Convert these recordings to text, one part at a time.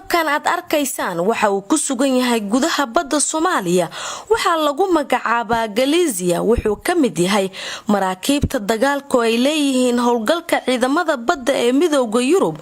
Markabkan aad arkaysaan waxa uu ku sugan yahay gudaha badda Soomaaliya. Waxaa lagu magacaabaa Galizia. Wuxuu ka mid yahay maraakiibta dagaalku ay leeyihiin howlgalka ciidamada badda ee Midowda Yurub,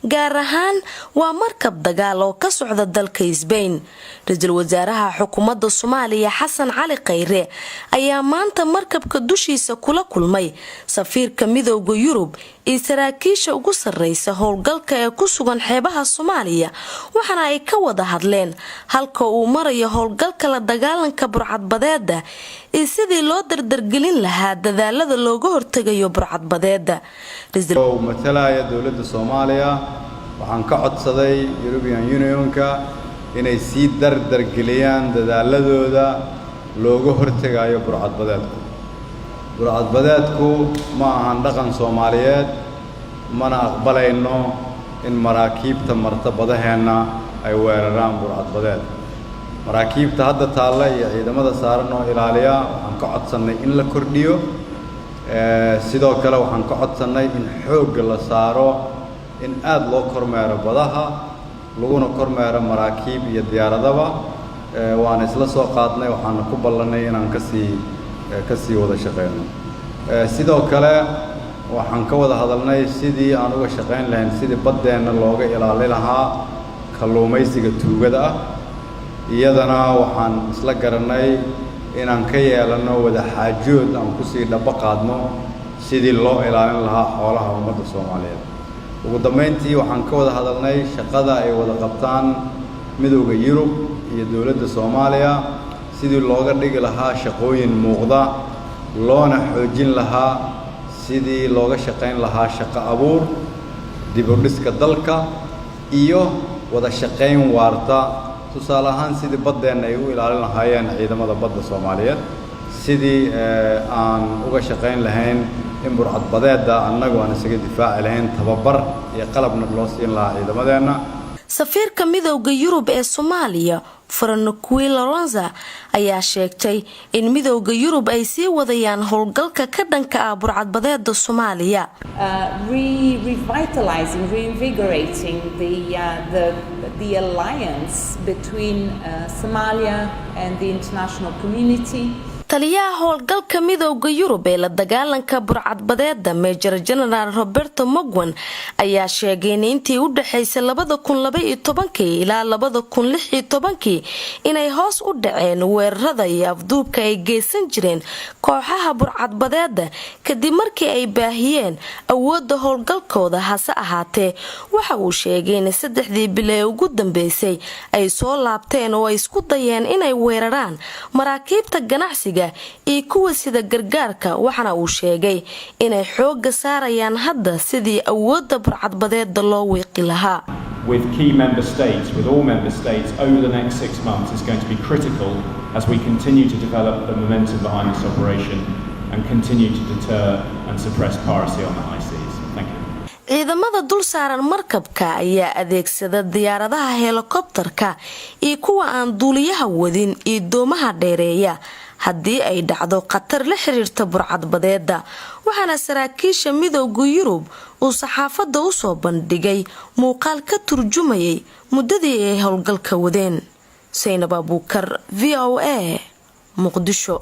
gaar ahaan waa markab dagaal oo ka socda dalka Sbain. Ra-iisul wasaaraha xukuumadda Soomaaliya, Xasan Cali Khayre, ayaa maanta markabka dushiisa kula kulmay safiirka Midowda Yurub iyo saraakiisha ugu sarreysa howlgalka ee ku sugan xeebaha Soomaaliya, waxaana ay ka wada hadleen halka uu marayo howlgalka la dagaalanka burcadbadeeda iyo sidii loo dardargelin lahaa dadaalada looga hortegayo burcadbadeeda. Matalaya dowladda Soomaaliya, waxaan ka codsaday European Unionka inay sii dardargeliyaan dadaaladooda looga hortegayo burcadbadeedku. Burcadbadeedku ma ahan dhaqan Soomaaliyeed, mana aqbalayno in maraakiibta marta badaheenna ay weeraraan burcadbadeed. Maraakiibta hadda taalla iyo ciidamada saaran oo ilaaliya waxaan ka codsannay in la kordhiyo. Sidoo kale waxaan ka codsannay in xoogga la saaro in aada loo kormeero badaha, laguna kormeero maraakiib iyo diyaaradaba. Waana isla soo qaadnay, waxaana ku ballannay inaan kasii wada shaqeyno. Sidoo kale waxaan ka wada hadalnay sidii aan uga shaqayn lahayn sidii baddeenna looga ilaali lahaa kalluumaysiga tuugada ah. Iyadana waxaan isla garannay inaan ka yeelanno wada xaajood aan kusii dhabo qaadno sidii loo ilaalin lahaa xoolaha ummadda Soomaaliyeed. Ugu dambayntii, waxaan ka wada hadalnay shaqada ay wada qabtaan Midowda Yurub iyo dowladda Soomaaliya, sidii looga dhigi lahaa shaqooyin muuqda, loona xoojin lahaa sidii looga shaqayn lahaa shaqo abuur, dib u dhiska dalka iyo wada shaqayn waarta. Tusaale ahaan, sidii baddeenna ay u ilaalin lahaayeen ciidamada badda Soomaaliyeed, sidii aan uga shaqayn lahayn in burcadbadeedda annagu aan isaga difaaci lahayn, tababar iyo qalabna loo siin lahaa ciidamadeenna. Safiirka Midowda Yurub ee Soomaaliya, Francois Lorenza, ayaa sheegtay in Midowda Yurub ay sii wadayaan howlgalka ka dhanka ah burcadbadeeda Soomaaliya. Revitalizing, reinvigorating the alliance between Somalia and the international community. Taliyaha howlgalka Midowda Yurub ee la dagaalanka burcadbadeeda, Major General Roberto Mogwan, ayaa sheegay in intii u dhexaysay 2012-kii ilaa 2016-kii inay hoos u dhaceen weerarada iyo afduubka ay geysan jireen kooxaha burcadbadeeda, kadib markii ay baahiyeen awooda howlgalkooda. Hase ahaatee, waxa uu sheegay in 3-dii bil ee ugu dambeysay ay soo laabteen oo ay isku dayeen inay weeraraan maraakiibta ganacsiga iyo kuwa sida gargaarka. Waxaana uu sheegay inay xooga saarayaan hadda sidii awoodda burcadbadeeda loo wiiqi lahaa. With key member states, with all member states over the next 6 months is going to be critical as we continue to develop the momentum behind this operation and continue to deter and suppress piracy on the high seas. Thank you. Ciidamada dul saaran markabka ayaa adeegsada diyaaradaha helikobtarka iyo kuwa aan duuliyaha wadin iyo doomaha dheereeya haddii ay dhacdo khatar la xiriirta burcadbadeeda. Waxaana saraakiisha Midowda Yurub uu saxaafadda usoo bandhigay muuqaal ka turjumayay muddadii ay howlgalka wadeen. Saynab Abuukar, VOA, Muqdisho.